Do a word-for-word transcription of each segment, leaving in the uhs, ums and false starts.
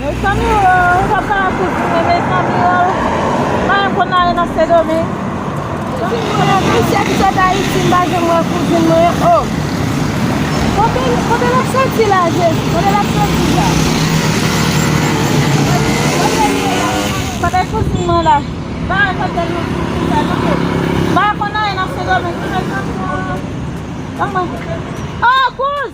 Mezanmi o, ou pa pale ak kouzin mwen, mezanmi o. Mwen menm konn ale nan Sendomeng. Kouzin mwen, mesye ki sot Ayiti, m pa janm wè kouzin mwen. O! Kote, kote l ap soti la, Jezi? Kote l ap soti la? Kote l ye la? Kote kouzin mwen la? Ba, kote l ap soti la, kote? M pa konn ale nan Sendomeng, mezanmi o. Kòman? O, kouz!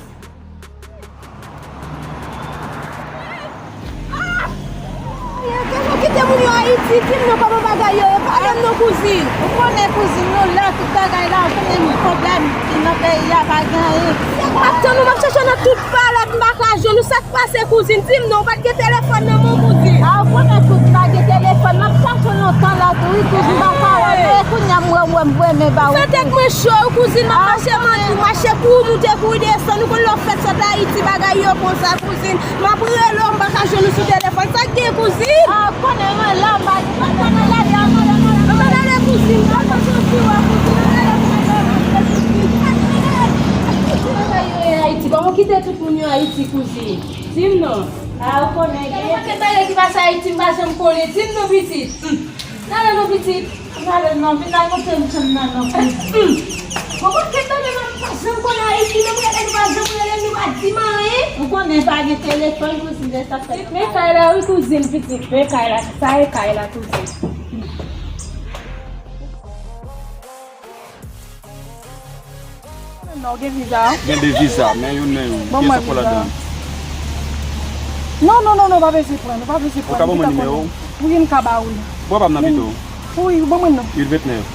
Yo te fè kite moun yo Ayiti, di m non kòman bagay yo ye, pale m non kouzin. Ou konnen kouzin nou la, tout bagay la, ou konnen pwoblèm ki nan peyi a pa gen anyen. Ap tann ou, m ap chèche w nan tout palad, m pa ka jwenn ou, sa k pase kouzin, di m non, ou pa t gen telefòn nan men w kouzin. A, ou konnen kouzin pa gen telefòn, m ap chache w lontan la tou, wi kouzin, m pa ka wè w, men kounye a m wè w, m wè m renmen ba ou. Fè tèt mwen cho wi kouzin, m ap mache manti, mache kouri moute, kouri desann, ou konn lè w fèk sot Ayiti, bagay yo konsa kouzin. M ap rele w, m pa ka jwenn ou sou telefòn. Sa k gen, kouzin? A, ou konnen mwen la, m pa, m pa nan lari a, m ale, m ale, m ale, kouzin. Ann soti, wè, kouzin, ann ale, m ale, m ale, kouzin. Ayiti, kòman w kite tout moun yo Ayiti, kouzin? Di m non. A, ou konnen gen yon pakèt bagay ki pase Ayiti, m pa janm konnen. Di m non, pitit. N ale non, pitit. N ale non, vin la montre m chanm nan non. Bon, bon, kèt tande non, nou pa janm konn Ayiti, menm rele nou pa janm rele, nou pa di m anyen. Ou konnen pa gen telefòn, kouzin, se sa k fè. Men kay la, wi, kouzin, pitit, men kay la, sa e kay la, kouzin. Non, gen viza. Gen de viza, men youn nan youn. Ban mwen viza. Non, non, non, non, pa bezwen pran, pa bezwen pran. Ou ka ban mwen nimewo w? Wi, m ka ba ou l. Bò pa m nan pito. Wi, ban mwen non. Uit ventnèf,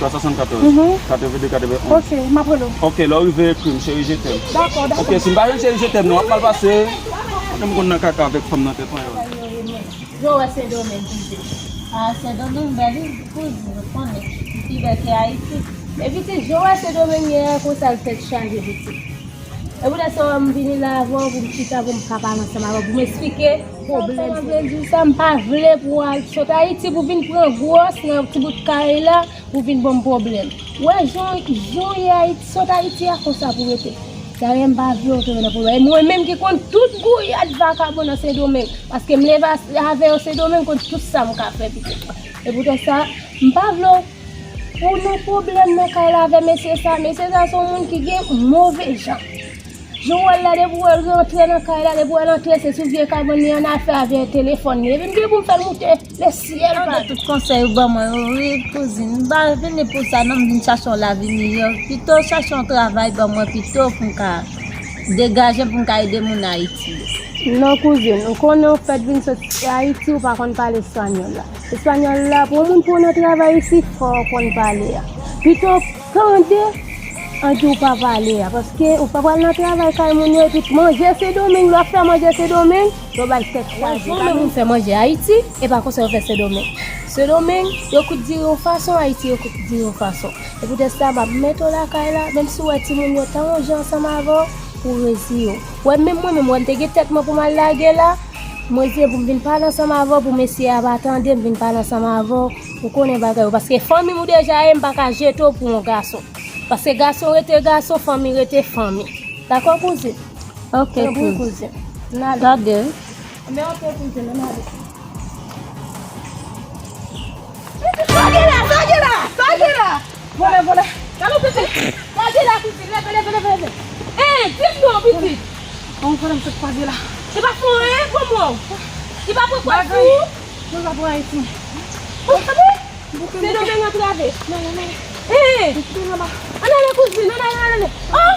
twa swasannkatòz, katrevende katrevennonz. Ok, m ap rele w. Ok, lè w rive, ekri m, cheri, je t'aime. Dakò, dakò. Ok, si m pa jwenn cheri, je t'aime non, w ap mal pase. Mwen menm konn nan kaka avèk fanm nan tèt mwen yo. Jan w wè Sendomeng, kouzin. A, Sendomeng bèl wi, kouzin, ou konnen. Li pi bèl ke Ayiti. Epi ti jan w wè Sendomeng ye a, konsa l tèt chaje, pitit. E poutèt sa w wè m vini la avè w pou m chita, pou m ka pale ansanm avè w, pou m eksplike pwoblèm. Sa m vle di w sa, m pa vle pou w al sot Ayiti pou vin pran gwòs nan ti bout kay la, pou vin ban m pwoblèm. Ou wè jan, jan w ye Ayiti, sot Ayiti a konsa pou rete. Dayè m pa vle w tonbe nan pwoblèm. E mwen menm ki konn tout gouyad vakabon nan Sendomeng. Paske m leve a-, avè yo Sendomeng, konn tout sa m ka fè pitit. E poutèt sa, m pa vle w pou nan pwoblèm nan kay la avè mesye sa. Mesye sa se yon moun ki gen move jan. Jan w wè l la, depi w wè l rantre nan kay la, depi w wè l antre, se sou vye kabann li annafè avè telefòn li. Epi m gen pou m fè l moute lesyèl pa. Tande tout konsèy ou ban mwen yo, wi, kouzin. M pa vini pou sa, non, m vin chache yon lavi miyò. Pito chache yon travay ban mwen pito pou m ka degaje m, pou m ka ede moun Ayiti yo. Non, kouzin, ou konnen ou fèk vin sot Ayiti, ou pa konn pale espanyòl la. Espanyòl la, pou yon moun pou w nan travay isit, fò w konn pale a. Pito tande, ann di w pa pale a. Paske ou pa pral nan travay kay moun yo, epi manje Sendomeng, lè w ap fè manje Sendomeng, yo bay tèt chaje. Yon moun fè manje Ayiti, e pa konsa yo fè Sendomeng. Sendomeng, yo kout diri yon fason, Ayiti, yo kout diri yon fason. E poutèt sa, m ap mete w lakay la, menm si w wè timoun yo ta wonje ansanm avè w, ou reziye w. Wè, menm mwen menm, wè, m te gen tèt mwen pou m al lage la, m reziye pou m vin pale ansanm avè w, pou mesye a pa tande m vin pale ansanm avè w, ou konnen bagay yo. Paske fanmi m ou deja ye, m pa ka jete w pou yon gason. Paske gason rete gason, fanmi rete fanmi. Dakò, kouzin? Ok, kouzin. N ale. Tande. Men ok, kouzin, ann ale. Sa w gen la? Sa w gen la? Sa w gen la? Vòlè, vòlè. Gade w pitit. Sa w gen la, pitit? Leve, leve, leve, leve. Hein, di m non, pitit. Bon, vòlè, m sot kwaze la. Li pa fè anyen pou mwen. Li pa pran kòb sou ou. Mwen pa pran Ayiti. Ou tande? Sendomeng antrave. Hein. Ann ale, kouzin, ann ale, ann ale. Oh!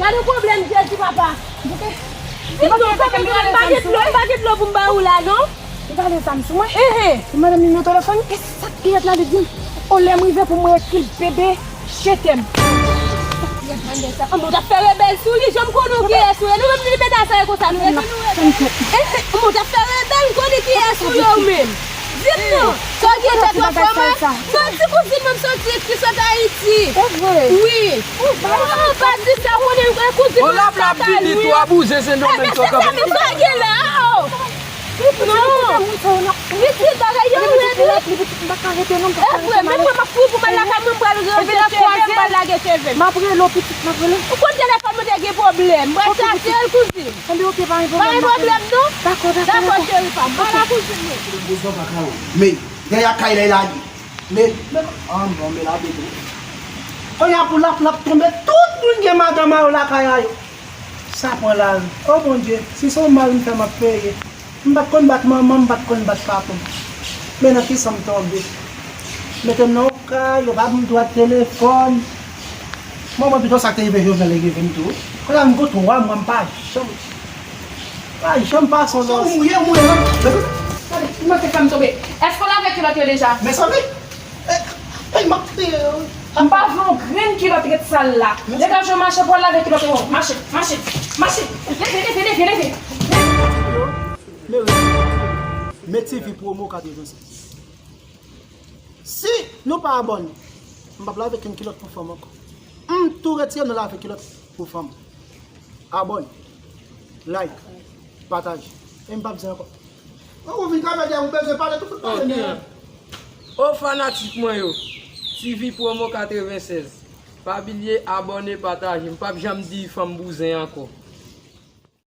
Gade pwoblèm, Jezi papa. Di m non, kòman m pa gen dlo, m pa gen dlo pou m ba ou la, non? Li pale zam sou mwen. Hein, hein. Li mande m nimewo telefòn. E sa k pi rèd la, li di m, o lè m rive pou mwen ekri l, bebe, je t'aime. Ann, mwen t ap fè rebèl sou li, jan m konnen w kiyès ou ye. Nou menm, li mete sa e konsa, nou rete, nou rete. Hein, hein, mwen t ap fè rebèl, m konnen kiyès ou ye ou menm. Di m non, sa w gen tèt w ap fè mwen? Soti kouzin mwen, m soti, ki sot Ayiti. Se vre? Wi. Oh, pa di sa, ou konnen kouzin mwen ap pale. Ou lap lap vini tou, abouze Sendomeng. Ebyen, se sa menm sa w gen la, oh. Non. Pitit, bagay yo rèd wi. E vre, men mwen m ap kouri pou m al lakay mwen, m pral ranse cheve m, m pral lage cheve m. M ap rele w, pitit, m ap rele. Ou konn telefòn mwen te gen pwoblèm, m pral chache l, kouzin. Enben, oke, pa gen pwoblèm, non. Dakò, dakò, dakò. Dakò, cheri pa m. Bala kouzin mwen. Men, dèyè kay la, e lage. Men, men, ah, bon, men la, men tou. Kounye a pou lap, lap tonbe, tout moun gen madanm a yo lakay a yo. Sa pran lari. O Bondye, si se yon mal m fè, m ap peye. M pa t konn bat manman m, m pa t konn bat papa m. Men nan kisa m tonbe. Mete m nan yon kay, yo pa ban m dwa telefòn. Manman, pito sa k te rive Jovenel, li rive m tou. Kounye a m gen twa mwa, m pa janm, pa janm pase yon lòs. Ou mouye, ou mouye, non? Gade, m manke fè m tonbe. Èske w lave kilòt yo deja? Mezanmi! Ey, m ap, m pa vle yon grenn kilòt ret sal la. Degaje w mache pou w al lave kilòt ou. Mache, mache, mache. Leve, leve, leve, leve. Men, men T V Promo katrevennsèz. Si nou pa abòne, m p ap lave kenn kilòt pou fanm ankò. M tou retire nan lave kilòt pou fanm. Abòne, like, pataje. E m p ap di ankò. Ou vin travay la, ou bezwen pale, tout, tout pale. Ok. O fanatik mwen yo, T V Promo katrevennsèz. Pa bliye abòne, pataje. M p ap janm di fanm bouzen ankò.